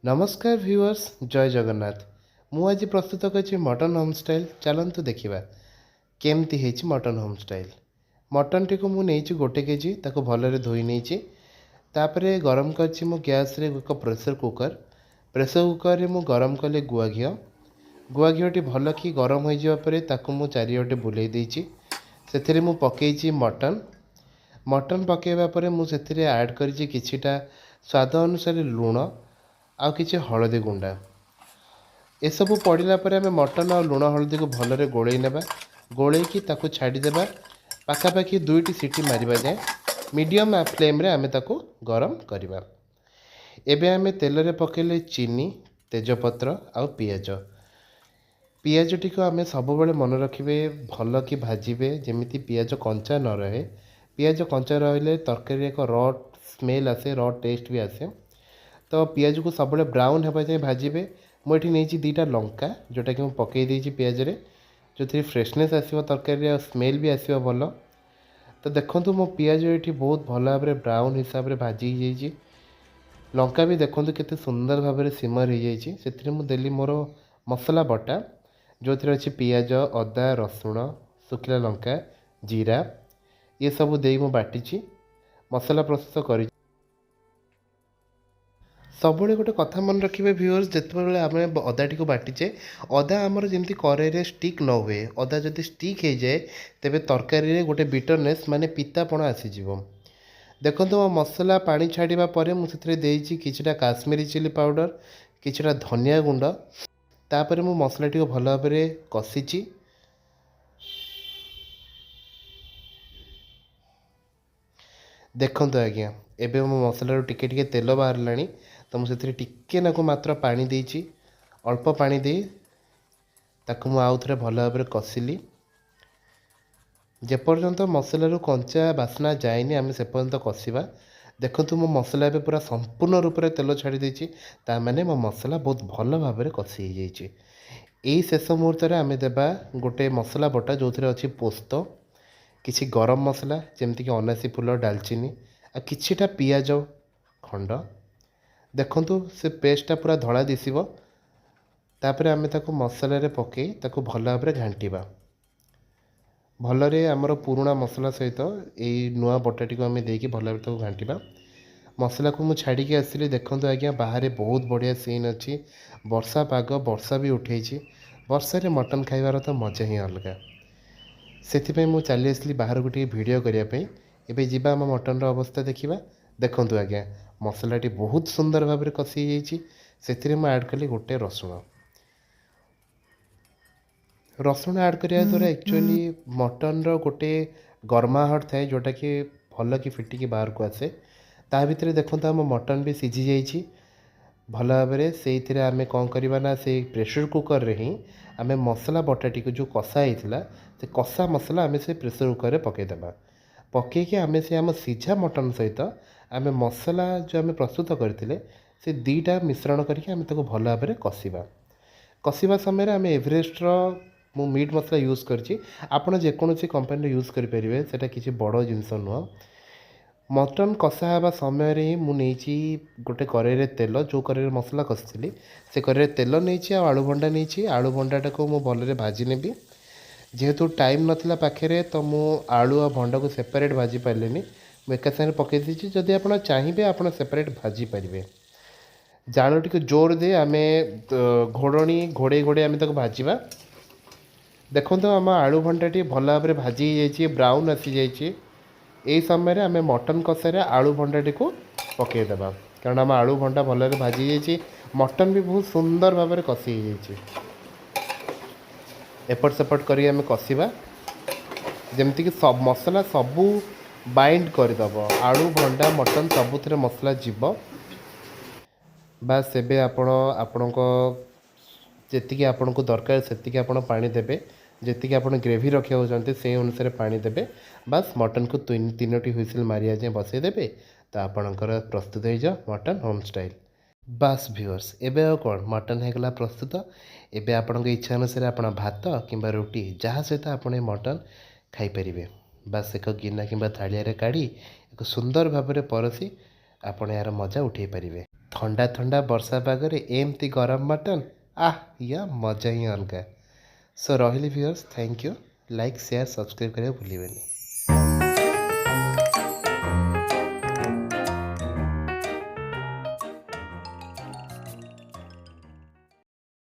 ନମସ୍କାର ଭିଉଅର୍ସ, ଜୟ ଜଗନ୍ନାଥ। ମୁଁ ଆଜି ପ୍ରସ୍ତୁତ କରିଛି ମଟନ୍ ହୋମ୍ ଷ୍ଟାଇଲ୍। ଚାଲନ୍ତୁ ଦେଖିବା କେମିତି ହେଇଛି ମଟନ୍ ହୋମ୍ ଷ୍ଟାଇଲ୍। ମଟନ୍ଟିକୁ ମୁଁ ନେଇଛି 1 କେଜି। ତାକୁ ଭଲରେ ଧୋଇ ନେଇଛି। ତାପରେ ଗରମ କରିଛି ମୁଁ ଗ୍ୟାସ୍ରେ ଏକ ପ୍ରେସର୍ କୁକର୍। ପ୍ରେସର୍ କୁକର୍ରେ ମୁଁ ଗରମ କଲି ଗୁଆ ଘିଅ। ଗୁଆ ଘିଅଟି ଭଲ କି ଗରମ ହୋଇଯିବା ପରେ ତାକୁ ମୁଁ ଚାରିଆଡ଼େ ବୁଲେଇ ଦେଇଛି। ସେଥିରେ ମୁଁ ପକାଇଛି ମଟନ୍। ମଟନ୍ ପକାଇବା ପରେ ମୁଁ ସେଥିରେ ଆଡ଼୍ କରିଛି କିଛିଟା ସ୍ୱାଦ ଅନୁସାରେ ଲୁଣ ଆଉ କିଛି ହଳଦୀ ଗୁଣ୍ଡା। ଏସବୁ ପଡ଼ିଲା ପରେ ଆମେ ମଟନ୍ ଆଉ ଲୁଣ ହଳଦୀକୁ ଭଲରେ ଗୋଳେଇ ନେବା। ଗୋଳେଇକି ତାକୁ ଛାଡ଼ିଦେବା ପାଖାପାଖି ଦୁଇଟି ସିଟି ମାରିବା ଯାଏଁ। ମିଡ଼ିୟମ୍ ଫ୍ଲେମ୍ରେ ଆମେ ତାକୁ ଗରମ କରିବା। ଏବେ ଆମେ ତେଲରେ ପକାଇଲେ ଚିନି, ତେଜପତ୍ର ଆଉ ପିଆଜ। ପିଆଜଟିକୁ ଆମେ ସବୁବେଳେ ମନେ ରଖିବେ, ଭଲ କି ଭାଜିବେ, ଯେମିତି ପିଆଜ କଞ୍ଚା ନ ରହେ। ପିଆଜ କଞ୍ଚା ରହିଲେ ତରକାରୀରେ ଏକ ର ସ୍ମେଲ୍ ଆସେ, ର ଟେଷ୍ଟ ବି ଆସେ। ତ ପିଆଜକୁ ସବୁବେଳେ ବ୍ରାଉନ୍ ହେବା ଯାଏଁ ଭାଜିବେ। ମୁଁ ଏଠି ନେଇଛି ଦୁଇଟା ଲଙ୍କା, ଯେଉଁଟାକି ମୁଁ ପକାଇ ଦେଇଛି ପିଆଜରେ, ଯେଉଁଥିରେ ଫ୍ରେଶନେସ୍ ଆସିବ ତରକାରୀରେ ଆଉ ସ୍ମେଲ୍ ବି ଆସିବ ଭଲ। ତ ଦେଖନ୍ତୁ, ମୋ ପିଆଜ ଏଠି ବହୁତ ଭଲ ଭାବରେ ବ୍ରାଉନ୍ ହିସାବରେ ଭାଜି ହେଇଯାଇଛି। ଲଙ୍କା ବି ଦେଖନ୍ତୁ କେତେ ସୁନ୍ଦର ଭାବରେ ସିମର୍ ହେଇଯାଇଛି। ସେଥିରେ ମୁଁ ଦେଲି ମୋର ମସଲା ବଟା, ଯେଉଁଥିରେ ଅଛି ପିଆଜ, ଅଦା, ରସୁଣ, ଶୁଖିଲା ଲଙ୍କା, ଜିରା। ଏସବୁ ଦେଇ ମୁଁ ବାଟିଛି, ମସଲା ପ୍ରସ୍ତୁତ କରିଛି। ସବୁବେଳେ ଗୋଟେ କଥା ମନେ ରଖିବେ ଭିଉଅର୍ସ, ଯେତେବେଳେ ଆମେ ଅଦାଟିକୁ ବାଟିଛେ, ଅଦା ଆମର ଯେମିତି କରେଇରେ ଷ୍ଟିକ୍ ନ ହୁଏ। ଅଦା ଯଦି ଷ୍ଟିକ୍ ହେଇଯାଏ, ତେବେ ତରକାରୀରେ ଗୋଟେ ବିଟରନେସ୍ ମାନେ ପିତାପଣ ଆସିଯିବ। ଦେଖନ୍ତୁ, ମୋ ମସଲା ପାଣି ଛାଡ଼ିବା ପରେ ମୁଁ ସେଥିରେ ଦେଇଛି କିଛିଟା କାଶ୍ମୀରୀ ଚିଲି ପାଉଡ଼ର, କିଛିଟା ଧନିଆ ଗୁଣ୍ଡ। ତାପରେ ମୁଁ ମସଲାଟିକୁ ଭଲ ଭାବରେ କଷିଛି। ଦେଖନ୍ତୁ ଆଜ୍ଞା, ଏବେ ମୋ ମସଲାରୁ ଟିକେ ଟିକେ ତେଲ ବାହାରିଲାଣି। ତ ମୁଁ ସେଥିରେ ଟିକେ ନାକୁ ମାତ୍ର ପାଣି ଦେଇଛି। ଅଳ୍ପ ପାଣି ଦେଇ ତାକୁ ମୁଁ ଆଉ ଥରେ ଭଲ ଭାବରେ କଷିଲି। ଯେପର୍ଯ୍ୟନ୍ତ ମସଲାରୁ କଞ୍ଚା ବାସ୍ନା ଯାଇନି, ଆମେ ସେପର୍ଯ୍ୟନ୍ତ କଷିବା। ଦେଖନ୍ତୁ, ମୋ ମସଲା ଏବେ ପୁରା ସମ୍ପୂର୍ଣ୍ଣ ରୂପରେ ତେଲ ଛାଡ଼ି ଦେଇଛି। ତା ମାନେ ମୋ ମସଲା ବହୁତ ଭଲ ଭାବରେ କଷି ହେଇଯାଇଛି। ଏଇ ଶେଷ ମୁହୂର୍ତ୍ତରେ ଆମେ ଦେବା ଗୋଟେ ମସଲା ବଟା, ଯେଉଁଥିରେ ଅଛି ପୋସ୍ତ, କିଛି ଗରମ ମସଲା ଯେମିତିକି ଅନାସୀ ଫୁଲ, ଡାଲଚିନି ଆଉ କିଛିଟା ପିଆଜ ଖଣ୍ଡ। ଦେଖନ୍ତୁ, ସେ ପେଷ୍ଟଟା ପୁରା ଧଳା ଦିଶିବ। ତାପରେ ଆମେ ତାକୁ ମସଲାରେ ପକାଇ ତାକୁ ଭଲ ଭାବରେ ଘାଣ୍ଟିବା। ଭଲରେ ଆମର ପୁରୁଣା ମସଲା ସହିତ ଏଇ ନୂଆ ବଟାଟିକୁ ଆମେ ଦେଇକି ଭଲ ଭାବରେ ତାକୁ ଘାଣ୍ଟିବା। ମସଲାକୁ ମୁଁ ଛାଡ଼ିକି ଆସିଲି। ଦେଖନ୍ତୁ ଆଜ୍ଞା, ବାହାରେ ବହୁତ ବଢ଼ିଆ ସିନ୍ ଅଛି। ବର୍ଷା ପାଗ, ବର୍ଷା ବି ଉଠେଇଛି। ବର୍ଷାରେ ମଟନ୍ ଖାଇବାର ତ ମଜା ହିଁ ଅଲଗା। ସେଥିପାଇଁ ମୁଁ ଚାଲି ଆସିଲି ବାହାରକୁ ଟିକେ ଭିଡ଼ିଓ କରିବା ପାଇଁ। ଏବେ ଯିବା, ଆମ ମଟନ୍ର ଅବସ୍ଥା ଦେଖିବା। ଦେଖନ୍ତୁ ଆଜ୍ଞା, ମସଲାଟି ବହୁତ ସୁନ୍ଦର ଭାବରେ କଷି ହେଇଯାଇଛି। ସେଥିରେ ମୁଁ ଆଡ଼୍ କଲି ଗୋଟେ ରସୁଣ। ରସୁଣ ଆଡ଼୍ କରିବା ଦ୍ୱାରା ଆକ୍ଚୁଆଲି ମଟନ୍ର ଗୋଟେ ଗରମାହଟ ଥାଏ, ଯେଉଁଟାକି ଭଲ କି ଫିଟିକି ବାହାରକୁ ଆସେ। ତା ଭିତରେ ଦେଖନ୍ତୁ, ଆମ ମଟନ୍ ବି ସିଝି ଯାଇଛି ଭଲ ଭାବରେ। ସେଇଥିରେ ଆମେ କ'ଣ କରିବା ନା, ସେଇ ପ୍ରେସର୍ କୁକର୍ରେ ହିଁ ଆମେ ମସଲା ବଟାଟିକୁ ଯେଉଁ କଷା ହେଇଥିଲା, ସେ କଷା ମସଲା ଆମେ ସେ ପ୍ରେସର୍ କୁକର୍ରେ ପକାଇଦେବା। ପକାଇକି ଆମେ ସେ ଆମ ସିଝା ମଟନ୍ ସହିତ ଆମେ ମସଲା ଯେଉଁ ଆମେ ପ୍ରସ୍ତୁତ କରିଥିଲେ, ସେ ଦୁଇଟା ମିଶ୍ରଣ କରିକି ଆମେ ତାକୁ ଭଲ ଭାବରେ କଷିବା। କଷିବା ସମୟରେ ଆମେ ଏଭରେଷ୍ଟର ମୁଁ ମିଟ୍ ମସଲା ୟୁଜ୍ କରିଛି। ଆପଣ ଯେକୌଣସି କମ୍ପାନୀର ୟୁଜ୍ କରିପାରିବେ, ସେଇଟା କିଛି ବଡ଼ ଜିନିଷ ନୁହଁ। ମଟନ୍ କଷା ହେବା ସମୟରେ ହିଁ ମୁଁ ନେଇଛି ଗୋଟେ କରେଇରେ ତେଲ। ଯେଉଁ କରେଇରେ ମସଲା କଷିଥିଲି, ସେ କରେଇରେ ତେଲ ନେଇଛି ଆଉ ଆଳୁ ଭଣ୍ଡା ନେଇଛି। ଆଳୁ ଭଣ୍ଡାଟାକୁ ମୁଁ ଭଲରେ ଭାଜି ନେବି। ଯେହେତୁ ଟାଇମ୍ ନଥିଲା ପାଖରେ, ତ ମୁଁ ଆଳୁ ଆଉ ଭଣ୍ଡାକୁ ସେପାରେଟ୍ ଭାଜି ପାରିଲିନି। ମୁଁ ଏକା ସାଙ୍ଗରେ ପକାଇ ଦେଇଛି। ଯଦି ଆପଣ ଚାହିଁବେ, ଆପଣ ସେପାରେଟ୍ ଭାଜି ପାରିବେ। ଜାଳ ଟିକେ ଜୋର ଦେଇ ଆମେ ଘୋଡ଼ଣୀ ଘୋଡ଼େଇ ଘୋଡ଼େଇ ଆମେ ତାକୁ ଭାଜିବା। ଦେଖନ୍ତୁ, ଆମ ଆଳୁ ଭଣ୍ଡାଟି ଭଲ ଭାବରେ ଭାଜି ହେଇଯାଇଛି, ବ୍ରାଉନ୍ ଆସିଯାଇଛି। ଏଇ ସମୟରେ ଆମେ ମଟନ୍ କଷାରେ ଆଳୁ ଭଣ୍ଡାଟିକୁ ପକାଇଦେବା, କାରଣ ଆମ ଆଳୁ ଭଣ୍ଡା ଭଲରେ ଭାଜି ହେଇଯାଇଛି, ମଟନ୍ ବି ବହୁତ ସୁନ୍ଦର ଭାବରେ କଷି ହେଇଯାଇଛି। ଏପଟ ସେପଟ କରିକି ଆମେ କଷିବା, ଯେମିତିକି ମସଲା ସବୁ ବାଇଣ୍ଡ କରିଦେବ। ଆଳୁ, ଭଣ୍ଡା, ମଟନ୍ ସବୁଥିରେ ମସଲା ଯିବ। ବାସ୍, ଏବେ ଆପଣ ଆପଣଙ୍କ ଯେତିକି ଆପଣଙ୍କୁ ଦରକାର ସେତିକି ଆପଣ ପାଣି ଦେବେ। ଯେତିକି ଆପଣ ଗ୍ରେଭି ରଖିବାକୁ ଚାହାନ୍ତି, ସେଇ ଅନୁସାରେ ପାଣି ଦେବେ। ବାସ୍, ମଟନ୍କୁ ତିନୋଟି ହୁଇସିଲ୍ ମାରିବା ଯାଏଁ ବସେଇ ଦେବେ। ତ ଆପଣଙ୍କର ପ୍ରସ୍ତୁତ ହେଇଯିବ ମଟନ୍ ହୋମ୍ ଷ୍ଟାଇଲ୍। ବାସ୍ ଭିଉଅର୍ସ, ଏବେ ଆଉ କ'ଣ, ମଟନ୍ ହେଇଗଲା ପ୍ରସ୍ତୁତ। ଏବେ ଆପଣଙ୍କ ଇଚ୍ଛା ଅନୁସାରେ ଆପଣ ଭାତ କିମ୍ବା ରୁଟି, ଯାହା ସହିତ ଆପଣ ଏ ମଟନ୍ ଖାଇପାରିବେ। ବାସ୍, ଏକ ଗିନା କିମ୍ବା ଥାଳିଆରେ କାଢ଼ି ଏକ ସୁନ୍ଦର ଭାବରେ ପରସି ଆପଣ ଏହାର ମଜା ଉଠାଇ ପାରିବେ। ଥଣ୍ଡା ଥଣ୍ଡା ବର୍ଷା ପାଗରେ ଏମିତି ଗରମ ମଟନ୍, ଆଃ, ୟା ମଜା ହିଁ ଅଲଗା। ସୋ ରହିଲି viewers, thank you. Like, share, subscribe କରିବାକୁ ଭୁଲିବେନି।